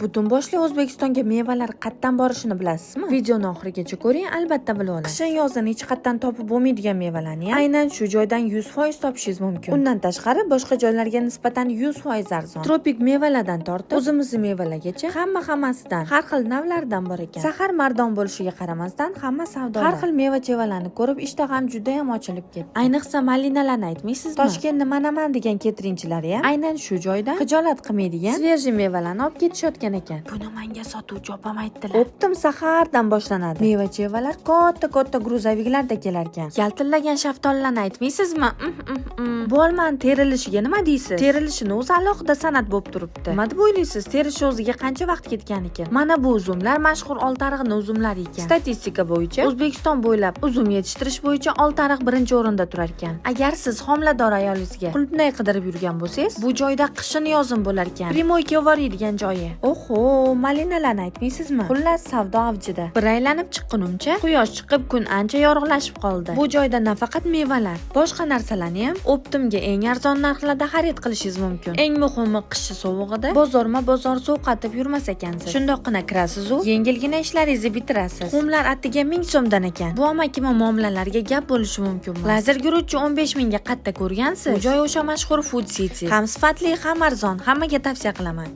Butun boshli O'zbekistonga mevalar qayerdan borishini bilasizmi? Videoni oxirigacha ko'ring, albatta bilib olasiz. Qishin yozin hech qayerdan topib bo'lmaydigan mevalarni ham aynan shu joydan 100% topishingiz mumkin. Undan tashqari, boshqa joylarga nisbatan 100% arzon. Tropik mevalardan tortib, o'zimizni mevalargacha hamma hammasidan, har xil navlaridan bor ekan. Sahar mardon bo'lishiga qaramasdan, hamma savdolar. Har xil meva-chevalarni ko'rib, ishtaham juda ham ochilib ketdi. Ayniqsa malinalarni aytmaysizmi? Toshkentni manaman degan ketrinchilari ham aynan shu joydan xijolat qilmaydigan свежий mevalarni olib ketishayotgan ekan. Buni menga sotuvchi opam aytdilar. Оптом sahardan boshlanadi. Meva-chevalar katta-katta грузовик larda kelar ekan. Yaltillagan shaftolilarni aytmaysizmi? Bu olmani terilishiga nima deysiz? Terilishini o'zi alohida san'at bo'lib turibdi. Nima deb o'ylaysiz? Terish o'ziga qancha vaqt ketgan ekan? Mana bu uzumlar mashhur Oltiariqni uzumlari ekan. Statistika bo'yicha O'zbekiston bo'ylab uzum yetishtirish bo'yicha Oltiariq birinchi o'rinda turar ekan. Agar siz homilador ayolingizga qulupnay qidirib yurgan bo'lsangiz, bu joyda qishin yozin bo'lar ekan. Прямой kelvoriydigan joyi. Oho, malinalarni aytmaysizmi? Xullas, savdo avjida. Bir aylanib chiqqunimcha quyosh chiqib, kun ancha yorug'lashib qoldi. Bu joyda nafaqat mevalar, boshqa narsalarni ham оптом ga eng arzon narxlarda xarid qilishingiz mumkin. Eng muhimi, qishi sovug'ida bozorma bozor sovqatib yurmas ekansiz. Shundoqqina kirasiz-u, yengilgina ishlaringizni bitirasiz. Tuxumlar atiga 1000 so'mdan ekan. Bu amakimi muomalalarga gap bo'lishi mumkin. Lazer guruchchi 15 mingga qayerda ko'rgansiz? Bu joy o'sha mashhur Food City. Ham sifatli, ham arzon. Hammaga tavsiya qilaman.